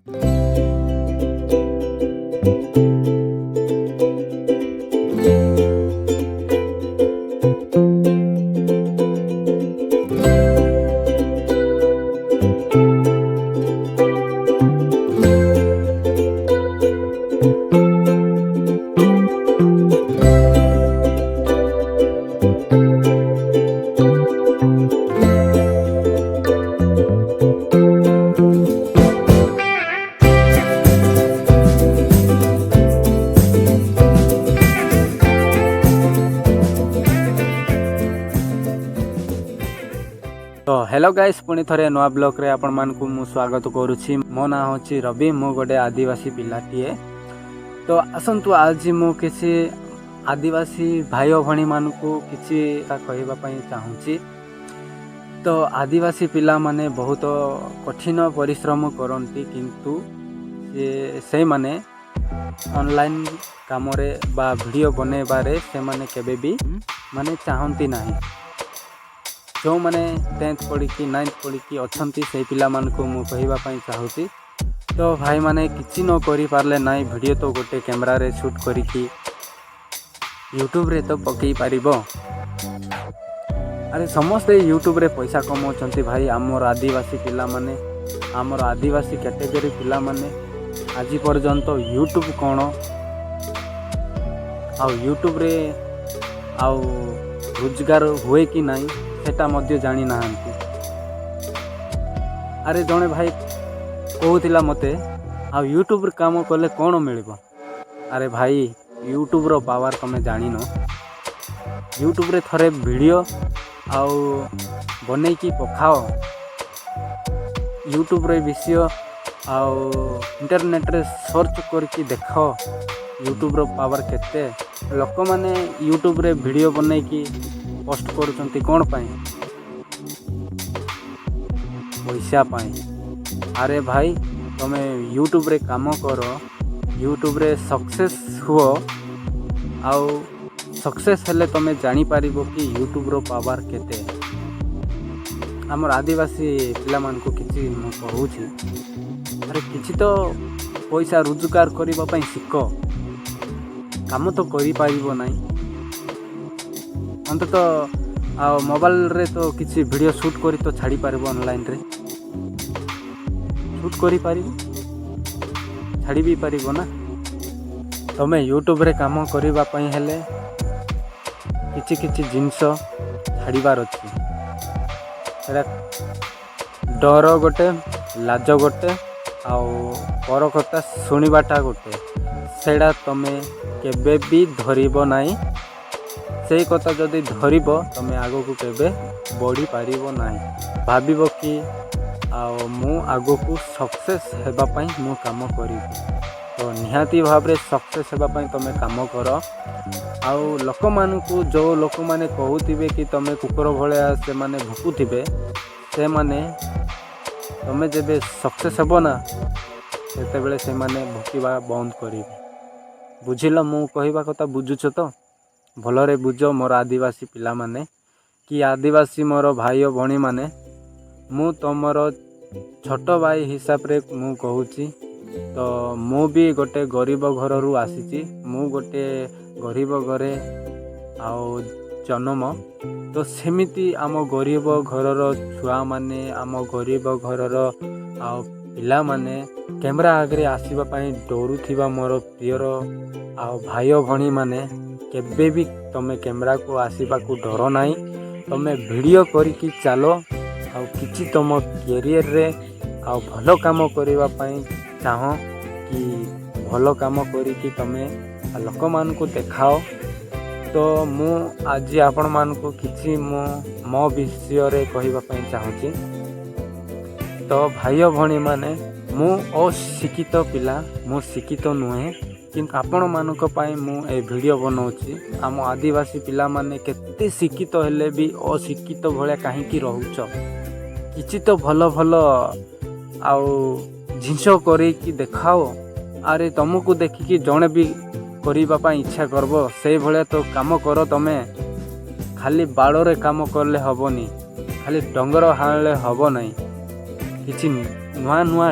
ତ hello guys, ପୁଣି ଥରେ ନୂଆ ବ୍ଲଗ୍ରେ ଆପଣମାନଙ୍କୁ ମୁଁ ସ୍ୱାଗତ କରୁଛି। ମୋ ନାଁ ହେଉଛି ରବି, ମୁଁ ଗୋଟେ ଆଦିବାସୀ ପିଲାଟିଏ। ତ ଆସନ୍ତୁ, ଆଜି ମୁଁ କିଛି ଆଦିବାସୀ ଭାଇ ଓ ଭଉଣୀମାନଙ୍କୁ କିଛି କହିବା ପାଇଁ ଚାହୁଁଛି। ତ ଆଦିବାସୀ ପିଲାମାନେ ବହୁତ କଠିନ ପରିଶ୍ରମ କରନ୍ତି, କିନ୍ତୁ ସେଇମାନେ ଅନଲାଇନ୍ କାମରେ ବା ଭିଡ଼ିଓ ବନେଇବାରେ ସେମାନେ କେବେ ବି ମାନେ ଚାହାନ୍ତି ନାହିଁ। ଯେଉଁମାନେ 10th ପଢ଼ିକି, 9th ପଢ଼ିକି ଅଛନ୍ତି, ସେଇ ପିଲାମାନଙ୍କୁ ମୁଁ କହିବା ପାଇଁ ଚାହୁଁଛି। ତ ଭାଇମାନେ, କିଛି ନ କରିପାରିଲେ ନାହିଁ, ଭିଡ଼ିଓ ତ ଗୋଟେ କ୍ୟାମେରାରେ ସୁଟ୍ କରିକି ୟୁଟ୍ୟୁବରେ ତ ପକାଇ ପାରିବ। ଆରେ, ସମସ୍ତେ ୟୁଟ୍ୟୁବରେ ପଇସା କମାଉଛନ୍ତି ଭାଇ। ଆମର ଆଦିବାସୀ ପିଲାମାନେ, ଆମର ଆଦିବାସୀ କ୍ୟାଟେଗୋରୀ ପିଲାମାନେ ଆଜି ପର୍ଯ୍ୟନ୍ତ ୟୁଟ୍ୟୁବ୍ କ'ଣ ଆଉ ୟୁଟ୍ୟୁବରେ ଆଉ ରୋଜଗାର ହୁଏ କି ନାହିଁ, ସେଟା ମଧ୍ୟ ଜାଣିନାହାନ୍ତି। ଆରେ, ଜଣେ ଭାଇ କହୁଥିଲା ମୋତେ, ଆଉ ୟୁଟ୍ୟୁବରେ କାମ କଲେ କ'ଣ ମିଳିବ? ଆରେ ଭାଇ, ୟୁଟ୍ୟୁବ୍ର ପାୱାର ତୁମେ ଜାଣିନ। ୟୁଟ୍ୟୁବରେ ଥରେ ଭିଡ଼ିଓ ଆଉ ବନେଇକି ପକାଅ, ୟୁଟ୍ୟୁବ୍ରେ ବିଷୟ ଆଉ ଇଣ୍ଟରନେଟ୍ରେ ସର୍ଚ୍ଚ କରିକି ଦେଖ ୟୁଟ୍ୟୁବ୍ର ପାୱାର କେତେ। ଲୋକମାନେ ୟୁଟ୍ୟୁବ୍ରେ ଭିଡ଼ିଓ ବନେଇକି ପୋଷ୍ଟ କରୁଛନ୍ତି କ'ଣ ପାଇଁ? ପଇସା ପାଇଁ। ଆରେ ଭାଇ, ତୁମେ ୟୁଟ୍ୟୁବ୍ରେ କାମ କର, ୟୁଟ୍ୟୁବ୍ରେ ସକ୍ସେସ୍ ହୁଅ। ଆଉ ସକ୍ସେସ୍ ହେଲେ ତୁମେ ଜାଣିପାରିବ କି ୟୁଟ୍ୟୁବ୍ର ପାୱାର କେତେ। ଆମର ଆଦିବାସୀ ପିଲାମାନଙ୍କୁ କିଛି ମୁଁ କହୁଛି, ଆରେ କିଛି ତ ପଇସା ରୋଜଗାର କରିବା ପାଇଁ ଶିଖ। କାମ ତ କରିପାରିବ ନାହିଁ, ଅନ୍ତତଃ ଆଉ ମୋବାଇଲରେ ତ କିଛି ଭିଡ଼ିଓ ସୁଟ୍ କରି ତ ଛାଡ଼ିପାରିବ। ଅନଲାଇନରେ ସୁଟ୍ କରିପାରିବ, ଛାଡ଼ି ବି ପାରିବ ନା। ତୁମେ ୟୁଟ୍ୟୁବରେ କାମ କରିବା ପାଇଁ ହେଲେ କିଛି କିଛି ଜିନିଷ ଛାଡ଼ିବାର ଅଛି। ସେଇଟା ଡର ଗୋଟେ, ଲାଜ ଗୋଟେ, ଆଉ ପର କଥା ଶୁଣିବାଟା ଗୋଟେ। ସେଇଟା ତୁମେ କେବେ ବି ଧରିବ ନାହିଁ। ସେଇ କଥା ଯଦି ଧରିବ, ତୁମେ ଆଗକୁ କେବେ ବଢ଼ିପାରିବ ନାହିଁ। ଭାବିବ କି ଆଉ ମୁଁ ଆଗକୁ ସକ୍ସେସ୍ ହେବା ପାଇଁ ମୁଁ କାମ କରିବି, ତ ନିହାତି ଭାବରେ ସକ୍ସେସ୍ ହେବା ପାଇଁ ତୁମେ କାମ କର। ଆଉ ଲୋକମାନଙ୍କୁ, ଯେଉଁ ଲୋକମାନେ କହୁଥିବେ କି ତୁମେ କୁକୁର ଭଳିଆ ସେମାନେ ଭୁକୁଥିବେ, ସେମାନେ ତୁମେ ଯେବେ ସକ୍ସେସ୍ ହେବ ନା, ସେତେବେଳେ ସେମାନେ ଭୁକିବା ବନ୍ଦ କରିବେ। ବୁଝିଲ? ମୁଁ କହିବା କଥା ବୁଝୁଛ ତ? ଭଲରେ ବୁଝ ମୋର ଆଦିବାସୀ ପିଲାମାନେ କି ଆଦିବାସୀ ମୋର ଭାଇ ଓ ଭଉଣୀମାନେ। ମୁଁ ତୁମର ଛୋଟ ଭାଇ ହିସାବରେ ମୁଁ କହୁଛି। ତ ମୁଁ ବି ଗୋଟେ ଗରିବ ଘରରୁ ଆସିଛି। ମୁଁ ଗୋଟେ ଗରିବ ଘରେ ଆଉ ଜନ୍ମ। ତ ସେମିତି ଆମ ଗରିବ ଘରର ଛୁଆମାନେ, ଆମ ଗରିବ ଘରର ଆଉ ପିଲାମାନେ, କ୍ୟାମେରା ଆଗରେ ଆସିବା ପାଇଁ ଡରୁଥିବା ମୋର ପ୍ରିୟର ଆଉ ଭାଇ ଓ ଭଉଣୀମାନେ, କେବେ ବି ତୁମେ କ୍ୟାମେରାକୁ ଆସିବାକୁ ଡର ନାହିଁ। ତୁମେ ଭିଡ଼ିଓ କରିକି ଚାଲ। ଆଉ କିଛି ତୁମ କ୍ୟାରିୟରରେ ଆଉ ଭଲ କାମ କରିବା ପାଇଁ ଚାହଁ କି ଭଲ କାମ କରିକି ତୁମେ ଲୋକମାନଙ୍କୁ ଦେଖାଅ। ତ ମୁଁ ଆଜି ଆପଣମାନଙ୍କୁ କିଛି ମୁଁ ମୋ ବିଷୟରେ କହିବା ପାଇଁ ଚାହୁଁଛି। ତ ଭାଇ ଓ ଭଉଣୀମାନେ, ମୁଁ ଅଶିକ୍ଷିତ ପିଲା, ମୁଁ ଶିକ୍ଷିତ ନୁହେଁ, କିନ୍ତୁ ଆପଣମାନଙ୍କ ପାଇଁ ମୁଁ ଏ ଭିଡ଼ିଓ ବନାଉଛି। ଆମ ଆଦିବାସୀ ପିଲାମାନେ କେତେ ଶିକ୍ଷିତ ହେଲେ ବି ଅଶିକ୍ଷିତ ଭଳିଆ କାହିଁକି ରହୁଛ? କିଛି ତ ଭଲ ଭଲ ଆଉ ଜିନିଷ କରେଇକି ଦେଖାଅ। ଆରେ, ତୁମକୁ ଦେଖିକି ଜଣେ ବି କରିବା ପାଇଁ ଇଚ୍ଛା କରିବ, ସେଇଭଳିଆ ତ କାମ କର। ତମେ ଖାଲି ବାଡ଼ରେ କାମ କଲେ ହେବନି, ଖାଲି ଡଙ୍ଗର ହାଣିଲେ ହେବ ନାହିଁ। କିଛି ନୂଆ ନୂଆ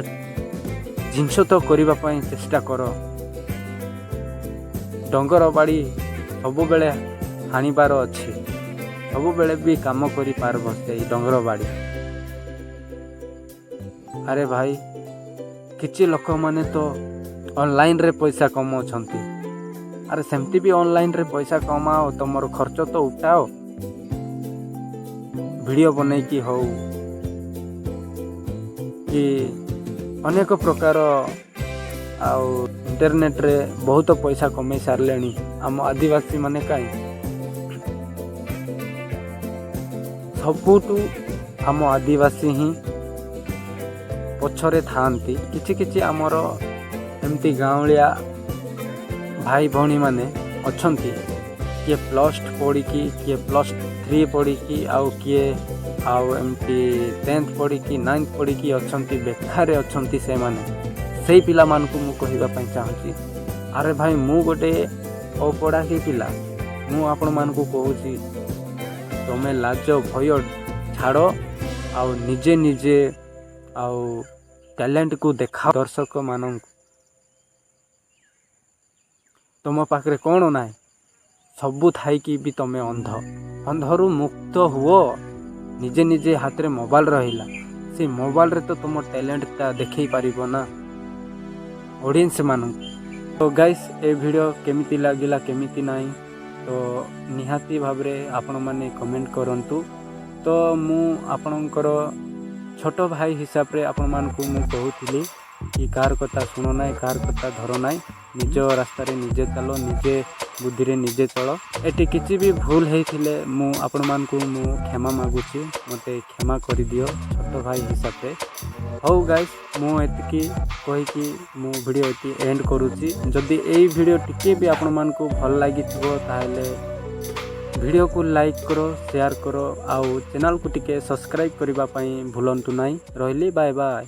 ଜିନିଷ ତ କରିବା ପାଇଁ ଚେଷ୍ଟା କର। ଡଙ୍ଗର ବାଡ଼ି ସବୁବେଳେ ହାଣିବାର ଅଛି, ସବୁବେଳେ ବି କାମ କରିପାରିବ ସେଇ ଡଙ୍ଗର ବାଡ଼ି। ଆରେ ଭାଇ, କିଛି ଲୋକମାନେ ତ ଅନଲାଇନରେ ପଇସା କମାଉଛନ୍ତି। ଆରେ, ସେମିତି ବି ଅନଲାଇନରେ ପଇସା କମାଅ, ତୁମର ଖର୍ଚ୍ଚ ତ ଉଠାଅ, ଭିଡ଼ିଓ ବନେଇକି ହଉ କି ଅନେକ ପ୍ରକାର। ଆଉ ଇଣ୍ଟରନେଟ୍ରେ ବହୁତ ପଇସା କମେଇ ସାରିଲେଣି ଆମ ଆଦିବାସୀ ମାନେ। କାହିଁ ସବୁଠୁ ଆମ ଆଦିବାସୀ ହିଁ ପଛରେ ଥାଆନ୍ତି। କିଛି କିଛି ଆମର ଏମିତି ଗାଉଁଳିଆ ଭାଇ ଭଉଣୀମାନେ ଅଛନ୍ତି, କିଏ ପ୍ଲସ୍ ଟୁ ପଢ଼ିକି, କିଏ ପ୍ଲସ୍ 3 ପଢ଼ିକି, ଆଉ କିଏ ଆଉ ଏମିତି 10th ପଢ଼ିକି, 9th ପଢ଼ିକି ଅଛନ୍ତି, ବେକାରରେ ଅଛନ୍ତି ସେମାନେ। ସେଇ ପିଲାମାନଙ୍କୁ ମୁଁ କହିବା ପାଇଁ ଚାହୁଁଛି, ଆରେ ଭାଇ, ମୁଁ ଗୋଟେ ଅପଢ଼ାକି ପିଲା, ମୁଁ ଆପଣମାନଙ୍କୁ କହୁଛି, ତୁମେ ଲାଜ ଭୟ ଛାଡ଼ ଆଉ ନିଜେ ନିଜେ ଆଉ ଟ୍ୟାଲେଣ୍ଟକୁ ଦେଖାଅ ଦର୍ଶକମାନଙ୍କୁ। ତୁମ ପାଖରେ କ'ଣ ନାହିଁ? ସବୁ ଥାଇକି ବି ତୁମେ ଅନ୍ଧ। ଅନ୍ଧରୁ ମୁକ୍ତ ହୁଅ। ନିଜେ ନିଜେ ହାତରେ ମୋବାଇଲ ରହିଲା, ସେ ମୋବାଇଲରେ ତ ତୁମ ଟ୍ୟାଲେଣ୍ଟଟା ଦେଖେଇ ପାରିବ ନା ଅଡ଼ିଏନ୍ସ ମାନଙ୍କୁ? ତ ଗାଇସ୍, ଏ ଭିଡ଼ିଓ କେମିତି ଲାଗିଲା, କେମିତି ନାହିଁ, ତ ନିହାତି ଭାବରେ ଆପଣମାନେ କମେଣ୍ଟ କରନ୍ତୁ। ତ ମୁଁ ଆପଣଙ୍କର ଛୋଟ ଭାଇ ହିସାବରେ ଆପଣମାନଙ୍କୁ ମୁଁ କହୁଥିଲି କି କାହାର କଥା ଶୁଣ ନାହିଁ, କାହାର କଥା ଧର ନାହିଁ, ନିଜ ରାସ୍ତାରେ ନିଜେ ଚାଲ, ନିଜେ ବୁଦ୍ଧିରେ ନିଜେ ଚଳ। ଏଠି କିଛି ବି ଭୁଲ ହେଇଥିଲେ ମୁଁ ଆପଣମାନଙ୍କୁ ମୁଁ କ୍ଷମା ମାଗୁଛି, ମୋତେ କ୍ଷମା କରିଦିଅ ଛୋଟ ଭାଇ ହିସାବରେ। ହଉ ଗାଇସ୍, ମୁଁ ଏତିକି କହିକି ମୁଁ ଭିଡ଼ିଓ ଏଠି ଏଣ୍ଡ କରୁଛି। ଯଦି ଏଇ ଭିଡ଼ିଓ ଟିକେ ବି ଆପଣମାନଙ୍କୁ ଭଲ ଲାଗିଥିବ, ତାହେଲେ ଭିଡ଼ିଓକୁ ଲାଇକ୍ କର, ସେୟାର କର ଆଉ ଚ୍ୟାନେଲକୁ ଟିକେ ସବସ୍କ୍ରାଇବ୍ କରିବା ପାଇଁ ଭୁଲନ୍ତୁ ନାହିଁ। ରହିଲି, ବାଏ ବାଏ।